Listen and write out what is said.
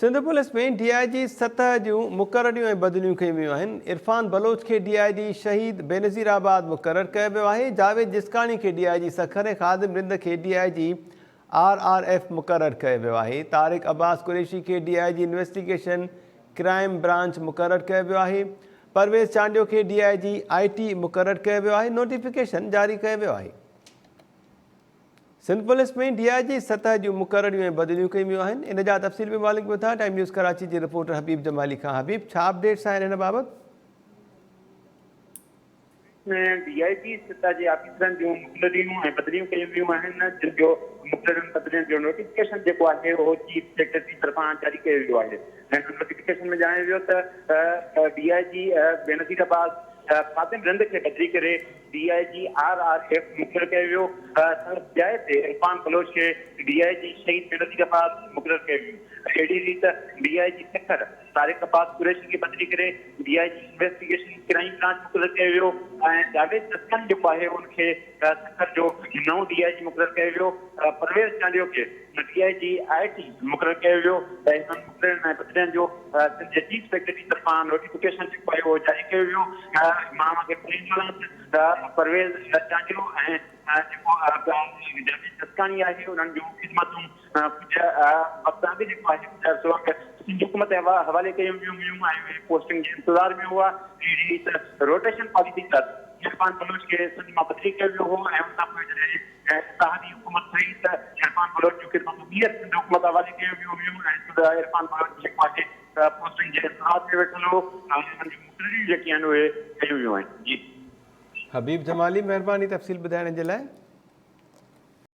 Sindh police ۾ D I جي سطح جون مقرريون ۽ بدليون ڪيون ويون آهن، عرفان بلوچ کي ڊي I جي شهيد بينظير آباد مقرر ڪيو ويو آهي، جاويد جسڪاڻي کي ڊي I جي سکر ۽ خادم رند کي D I G R R F مقرر ڪيو ويو آهي، طارق عباس قريشي کي D I G investigation crime branch مقرر ڪيو ويو آهي، پرويز چانڊيو کي ڊي I جي آء ٽي مقرر ڪيو ويو آهي، نوٽيفڪيشن جاري ڪيو ويو آهي. سنڌ پوليس ۾ ڊي I جي سطح جون مقرريون ۽ بدليون ڪيون ويون آهن ان جا تفصيل به معلوم ڪيون ٿا ٽائيم نيوز ڪراچي جي رپورٽر حبيب جمالي کان حبيب ڇا اپڊيٽس آهن ان بابت؟ ۾ ڊي I جي سطح جي آفيسرن جون مقرريون ۽ بدليون ڪيون ويون آهن جن جو مقررين بدلين جو نوٽيفڪيشن جيڪو آهي اهو چيف سيڪريٽري طرفان جاري ڪيو ويو آهي هن نوٽيفڪيشن ۾ ڄاڻايو ويو ته ڊي I جي بينظير آباد خادم رند کي بدلي ڪري D I G R R F مقرر ڪيو ويو، سندس جاء تي عرفان بلوچ کي ڊي I جي شهيد بينظير آباد مقرر ڪيو ويو. اهڙي ريت ڊي I جي سکر طارق عباس قريشي کي بدلي ڪري D I G investigation crime branch مقرر ڪيو ويو ۽ جاويد جسڪاڻي جيڪو آهي ان کي سکر جو نئون ڊي I جي مقرر ڪيو ويو، پرويز چانڊيو کي ڊي I جي آء ٽي مقرر ڪيو ويو ۽ انهن مقررين ۽ بدلين جو سنڌ جي چيف سيڪريٽري طرفان نوٽيفڪيشن جيڪو آهي اهو جاري ڪيو ويو. مان اوهان کي ٻڌائيندو هلان ته پرويز چانڊيو ۽ جيڪو جاويد جسڪاڻي آهي انهن جون خدمتون ڪجهه وقت اڳ جيڪو آهي ڪجهه عرصو اڳ سنڌ حڪومت حوالي ڪيون ويون هيون ۽ اهي پوسٽنگ جي انتظار ۾ هئا. اهڙي ريت روٽيشن پاليسي تحت عرفان بلوچ کي سنڌ مان بدلي ڪيو ويو هو ۽ ان کان پوء جڏهن اتحادي حڪومت ٺهي ته عرفان بلوچ جون خدمتون ٻيهر سنڌ حڪومت حوالي ڪيون ويون هيون ۽ سنڌ عرفان بلوچ جيڪو آهي پوسٽنگ جي انتظار ۾ ويٺل هو ۽ انهن جون مقرريون جيڪي آهن اهي ڪيون ويون آهن. جي. حبيب جمالي مهرباني تفصيل ٻڌائڻ جي لاء.